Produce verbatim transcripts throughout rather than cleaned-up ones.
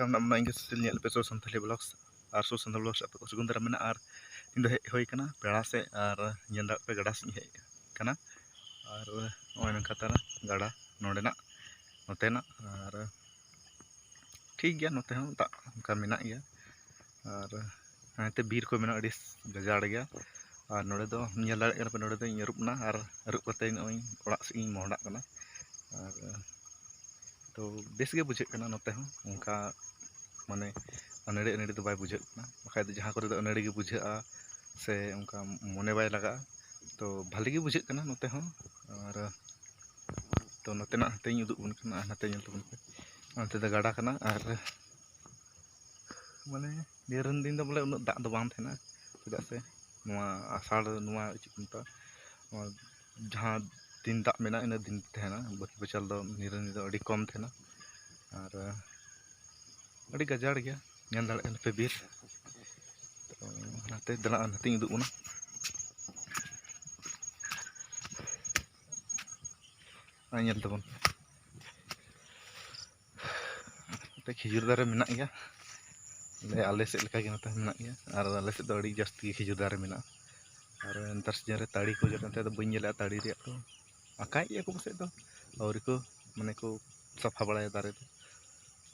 ᱢᱮᱱᱟᱜ ᱵᱚᱱᱟ ᱤᱧ ᱜᱮ ᱥᱩᱥᱤᱞ, ᱧᱮᱞ ᱯᱮ ᱥᱳ ᱥᱟᱱᱛᱟᱞᱤ ᱵᱞᱚᱜᱥ᱾ ᱟᱨ ᱥᱳ ᱥᱟᱱᱛᱟᱞᱤ ᱵᱞᱚᱜᱥ ᱨᱮ ᱟᱯᱮ ᱠᱚ ᱥᱟᱹᱜᱩᱱ ᱫᱟᱨᱟᱢ ᱢᱮᱱᱟᱜᱼᱟ᱾ ᱟᱨ ᱤᱧ ᱫᱚ ᱦᱮᱡ ᱦᱩᱭ ᱠᱟᱱᱟ ᱯᱮᱲᱟ ᱥᱮᱫ, ᱟᱨ ᱧᱮᱞ ᱫᱟᱲᱮᱭᱟᱜ ᱯᱮ ᱜᱟᱰᱟ ᱥᱮᱫ ᱤᱧ ᱦᱮᱡ ᱠᱟᱱᱟ᱾ ᱟᱨ ᱱᱚᱜᱼᱚᱭ ᱱᱚᱝᱠᱟ ᱛᱟᱨᱟ ᱜᱟᱰᱟ ᱱᱚᱸᱰᱮᱱᱟᱜ, ᱱᱚᱛᱮᱱᱟᱜ᱾ ᱟᱨ ᱴᱷᱤᱠ ᱜᱮᱭᱟ, ᱱᱚᱛᱮ ᱦᱚᱸ ᱫᱟᱜ ᱚᱱᱠᱟ ᱢᱮᱱᱟᱜ ᱜᱮᱭᱟ᱾ ᱟᱨ ᱦᱟᱱᱛᱮ ᱵᱤᱨ ᱠᱚ ᱢᱮᱱᱟᱜᱼᱟ, ᱟᱹᱰᱤ ᱜᱟᱡᱟᱲ ᱜᱮᱭᱟ᱾ ᱟᱨ ᱱᱚᱰᱮ ᱫᱚ ᱧᱮᱞ ᱫᱟᱲᱮᱭᱟᱜ ᱠᱟᱱᱟ ᱯᱮ, ᱱᱚᱰᱮ ᱫᱚᱧ ᱟᱹᱨᱩᱵ ᱮᱱᱟ ᱟᱨ ᱟᱹᱨᱩᱵ ᱠᱟᱛᱮ ᱱᱚᱜᱼᱚᱭ ᱚᱲᱟᱜ ᱥᱮᱫ ᱤᱧ ᱢᱚᱦᱰᱟᱜ ᱠᱟᱱᱟ᱾ ᱟᱨ ᱛᱚ ᱵᱮᱥ ᱜᱮ ᱵᱩᱡᱷᱟᱹᱜ ᱠᱟᱱᱟ ᱱᱚᱛᱮ ᱦᱚᱸ, ᱚᱱᱠᱟ ᱢᱟᱱᱮ ᱟᱹᱱᱟᱹᱲᱤ ᱟᱹᱱᱟᱹᱲᱤ ᱫᱚ ᱵᱟᱭ ᱵᱩᱡᱷᱟᱹᱜ ᱠᱟᱱᱟ᱾ ᱵᱟᱠᱷᱟᱡ ᱫᱚ ᱡᱟᱦᱟᱸ ᱠᱚᱨᱮ ᱫᱚ ᱟᱹᱱᱟᱹᱲᱤ ᱜᱮ ᱵᱩᱡᱷᱟᱹᱜᱼᱟ ᱥᱮ ᱚᱱᱠᱟ ᱢᱚᱱᱮ ᱵᱟᱭ ᱞᱟᱜᱟᱜᱼᱟ, ᱛᱚ ᱵᱷᱟᱞᱮ ᱜᱮ ᱵᱩᱡᱷᱟᱹᱜ ᱠᱟᱱᱟ ᱱᱚᱛᱮ ᱦᱚᱸ᱾ ᱟᱨ ᱛᱚ ᱱᱚᱛᱮᱱᱟᱜ ᱦᱟᱱᱛᱮᱧ ᱩᱫᱩᱜ ᱟᱵᱚᱱ ᱠᱟᱱᱟ, ᱟᱨ ᱱᱚᱛᱮ ᱧᱮᱞ ᱛᱟᱵᱚᱱ ᱯᱮ, ᱱᱚᱛᱮ ᱫᱚ ᱜᱟᱰᱟ ᱠᱟᱱᱟ᱾ ᱟᱨ ᱢᱟᱱᱮ ᱱᱤᱨᱚᱱ ᱫᱤᱱ ᱫᱚ ᱵᱚᱞᱮ ᱩᱱᱟᱹᱜ ᱫᱟᱜ ᱫᱚ ᱵᱟᱝ ᱛᱟᱦᱮᱱᱟ, ᱪᱮᱫᱟᱜ ᱥᱮ ᱱᱚᱣᱟ ᱟᱥᱟᱲ, ᱱᱚᱣᱟ ᱪᱮᱫ ᱠᱚ ᱢᱮᱛᱟᱜᱼᱟ, ᱱᱚᱣᱟ ᱡᱟᱦᱟᱸ ᱫᱤᱱ ᱫᱟᱜ ᱢᱮᱱᱟᱜᱼᱟ, ᱤᱱᱟᱹ ᱫᱤᱱ ᱛᱟᱦᱮᱱᱟ᱾ ᱵᱟᱹᱠᱤ ᱵᱚᱪᱷᱚᱨ ᱫᱚ ᱱᱤᱨᱚᱱ ᱫᱤᱱ ᱫᱚ ᱟᱹᱰᱤ ᱠᱚᱢ ᱛᱟᱦᱮᱱᱟ᱾ ᱟᱨ ᱟᱹᱰᱤ ᱜᱟᱡᱟᱲ ᱜᱮᱭᱟ, ᱧᱮᱞ ᱫᱟᱲᱮᱭᱟᱜ ᱠᱟᱱᱟ ᱯᱮ ᱵᱤᱨ᱾ ᱛᱚ ᱚᱱᱟᱛᱮ ᱫᱮᱞᱟ ᱟᱨ ᱱᱚᱛᱮᱧ ᱩᱫᱩᱜ ᱵᱚᱱᱟ᱾ ᱟᱨ ᱧᱮᱞ ᱛᱟᱵᱚᱱ ᱯᱮ᱾ ᱱᱚᱛᱮ ᱠᱷᱤᱡᱩᱨ ᱫᱟᱨᱮ ᱢᱮᱱᱟᱜ ᱜᱮᱭᱟ, ᱟᱞᱮ, ᱟᱞᱮ ᱥᱮᱫ ᱞᱮᱠᱟᱜᱮ ᱱᱚᱛᱮ ᱦᱚᱸ ᱢᱮᱱᱟᱜ ᱜᱮᱭᱟ᱾ ᱟᱨ ᱟᱞᱮ ᱥᱮᱫ ᱫᱚ ᱟᱹᱰᱤ ᱡᱟᱹᱥᱛᱤ ᱜᱮ ᱠᱷᱤᱡᱩᱨ ᱫᱟᱨᱮ ᱢᱮᱱᱟᱜᱼᱟ᱾ ᱟᱨ ᱱᱮᱛᱟᱨ ᱥᱤᱡᱤᱱ ᱨᱮ ᱛᱟᱹᱲᱤ ᱠᱚ ᱡᱚ, ᱱᱚᱛᱮ ᱫᱚ ᱵᱟᱹᱧ ᱧᱮᱞᱮᱫᱼᱟ ᱛᱟᱹᱲᱤ ᱨᱮᱭᱟᱜ ᱫᱚ᱾ ᱟᱠᱟᱭᱮᱫ ᱜᱮᱭᱟ ᱠᱚ ᱯᱟᱥᱮᱡ ᱫᱚ, ᱟᱹᱣᱨᱤ ᱠᱚ, ᱢᱟᱱᱮ ᱠᱚ ᱥᱟᱯᱷᱟ ᱵᱟᱲᱟᱭᱟ ᱫᱟᱨᱮ ᱫᱚ᱾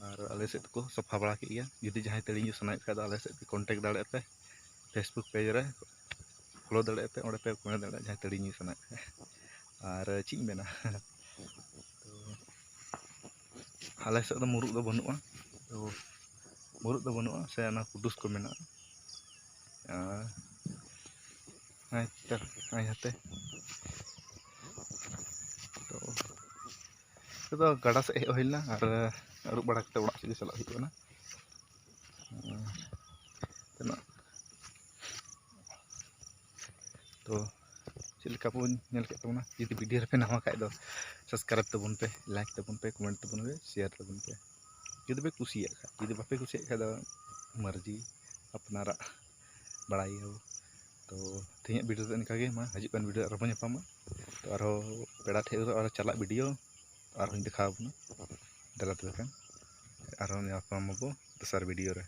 ᱟᱨ ᱟᱞᱮ ᱥᱮᱫ ᱠᱚ ᱥᱟᱯᱷᱟ ᱵᱟᱲᱟ ᱠᱮᱫ ᱜᱮᱭᱟ᱾ ᱡᱩᱫᱤ ᱡᱟᱦᱟᱸᱭ ᱛᱟᱹᱲᱤ ᱧᱩ ᱥᱟᱱᱟᱭᱮᱫ ᱠᱷᱟᱡ ᱫᱚ ᱟᱞᱮ ᱥᱮᱫ ᱯᱮ contact ᱫᱟᱲᱮᱭᱟᱜᱼᱟ ᱯᱮ, Facebook page ᱨᱮ follow ᱫᱟᱲᱮᱭᱟᱜᱼᱟ ᱯᱮ, ᱚᱸᱰᱮ ᱯᱮ comment ᱫᱟᱲᱮᱭᱟᱜᱼᱟ ᱡᱟᱦᱟᱸᱭ ᱛᱟᱹᱲᱤ ᱧᱩ ᱥᱟᱱᱟᱭᱮᱫ ᱠᱷᱟᱡ᱾ ᱟᱨ ᱪᱮᱫ ᱤᱧ ᱢᱮᱱᱟ, ᱛᱚ ᱟᱞᱮ ᱥᱮᱫ ᱫᱚ ᱢᱩᱨᱩᱫ ᱫᱚ ᱵᱟᱹᱱᱩᱜᱼᱟ, ᱛᱚ ᱢᱩᱨᱩᱫ ᱫᱚ ᱵᱟᱹᱱᱩᱜᱼᱟ, ᱥᱮ ᱚᱱᱟ ᱠᱩᱰᱩᱥ ᱠᱚ ᱢᱮᱱᱟᱜᱼᱟ᱾ ᱟᱨ ᱦᱮᱸ, ᱪᱚ, ᱦᱮᱸ, ᱦᱟᱛᱮ᱾ ᱛᱚ, ᱱᱤᱛᱚᱜ ᱫᱚ ᱜᱟᱰᱟ ᱥᱮᱫ ᱦᱮᱡ ᱦᱩᱭ ᱞᱮᱱᱟ ᱟᱨ ᱟᱹᱨᱩᱵ ᱵᱟᱲᱟ ᱠᱟᱛᱮ ᱚᱲᱟᱜ ᱥᱮᱫ ᱜᱮ ᱪᱟᱞᱟᱜ ᱦᱩᱭᱩᱜ ᱠᱟᱱᱟ᱾ ᱛᱤᱱᱟᱹᱜ ᱛᱚ, ᱪᱮᱫ ᱞᱮᱠᱟ ᱵᱚᱱ ᱧᱮᱞ ᱠᱮᱫ ᱛᱟᱵᱚᱱᱟ? ᱡᱩᱫᱤ video ᱨᱮᱯᱮ ᱱᱟᱣᱟ ᱠᱷᱟᱡ ᱫᱚ, subscribe ᱛᱟᱵᱚᱱ ᱯᱮ, like ᱛᱟᱵᱚᱱ ᱯᱮ, comment ᱛᱟᱵᱚᱱ ᱯᱮ, share ᱛᱟᱵᱚᱱ ᱯᱮ, ᱡᱩᱫᱤ ᱯᱮ ᱠᱩᱥᱤᱭᱟᱜ ᱠᱷᱟᱡ᱾ ᱡᱩᱫᱤ ᱵᱟᱯᱮ ᱠᱩᱥᱤᱭᱟᱜ ᱠᱷᱟᱡ ᱫᱚ ᱢᱟᱹᱨᱡᱤ ᱟᱯᱱᱟᱨᱟᱜ, ᱵᱟᱲᱟᱭ ᱜᱮᱭᱟᱵᱚ᱾ ᱛᱚ ᱛᱮᱦᱮᱧᱟᱜ video ᱫᱚ ᱤᱱᱠᱟᱹ ᱜᱮ, ᱢᱟ ᱦᱤᱡᱩᱜ ᱠᱟᱱ video ᱟᱨᱦᱚᱸ ᱵᱚᱱ ᱧᱟᱯᱟᱢᱟ᱾ ᱛᱚ ᱟᱨᱦᱚᱸ ᱯᱮᱲᱟ ᱴᱷᱮᱡ ᱟᱨᱦᱚᱸ ᱪᱟᱞᱟᱜ video ᱟᱨᱦᱚᱸᱧ ᱫᱮᱠᱷᱟᱣ ᱟᱵᱚᱱᱟ᱾ ᱫᱮᱞᱟ ᱛᱚᱵᱮ ᱠᱷᱟᱱ᱾ ᱟᱨᱦᱚᱸ ᱧᱟᱯᱟᱢ ᱟᱵᱚ ᱫᱚᱥᱟᱨ video ᱨᱮ᱾